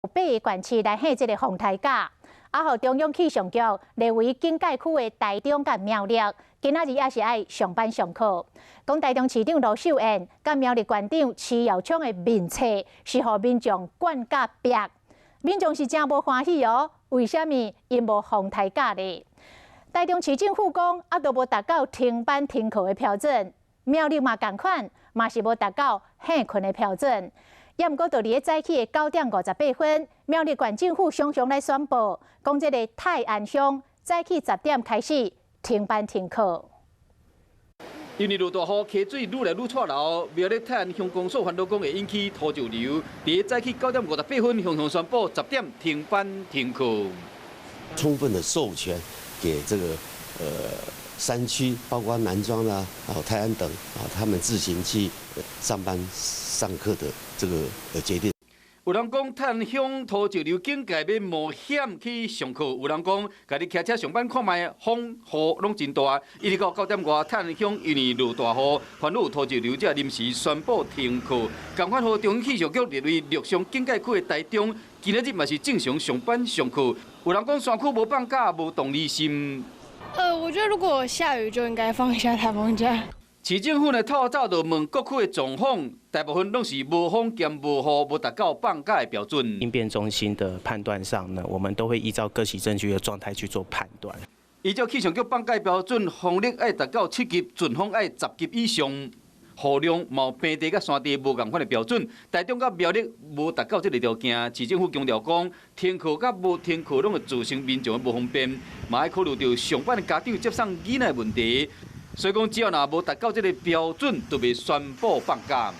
八个縣市來行這个風颱假。啊，予中央氣象局列為警戒區的台中佮苗栗，今仔日也是愛上班上課。講台中市長盧秀燕佮苗栗縣長徐耀昌的面冊是予民眾灌甲煏，民眾是誠無歡喜哦。為啥物𪜶無風颱假咧？台中市政府講啊，都無達到停班停課的標準，苗栗嘛仝款，嘛是無達到歇睏的標準。也毋過，佇咧早起的9點58分，苗栗縣政府雙雙來宣布，講這个泰安鄉早起10點開始停班停課。因為落大雨，溪水愈來愈掣流，苗栗泰安鄉公所煩惱講會引起土石流。佇早起9點58分，雄雄宣布十點停班停課。充分的授權給這個山區，包括南莊啦、啊泰安等啊，他們自行去上班上課的這個決定。有人講泰安鄉土石流警戒欲冒險去上課，有人講家己騎車上班看覓風雨攏真大。一直到9點外，泰安鄉因為落大雨，煩惱土石流，才臨時宣布停課。仝款予中央氣象局列為陸上警戒區的台中，今仔日嘛是正常上班上課。有人講山區無放假，無同理心。我覺得如果下雨就應該放一下颱風假。市政府呢，透早就問各區的狀況，大部分攏是無風兼無雨，無達到放假的標準。應變中心的判斷上呢，我們都會依照各行政區的狀態去做判斷。依照氣象局放假標準，風力愛達到7級，陣風愛10級以上，雨量嘛有平地佮山地無仝款的標準。台中佮苗栗無達到這个條件，市政府強調講，停課佮無停課攏會造成民眾的無方便，嘛愛考慮著上班的家長接送囡仔的問題。所以講，只要若無達到這个標準，就袂宣布放假。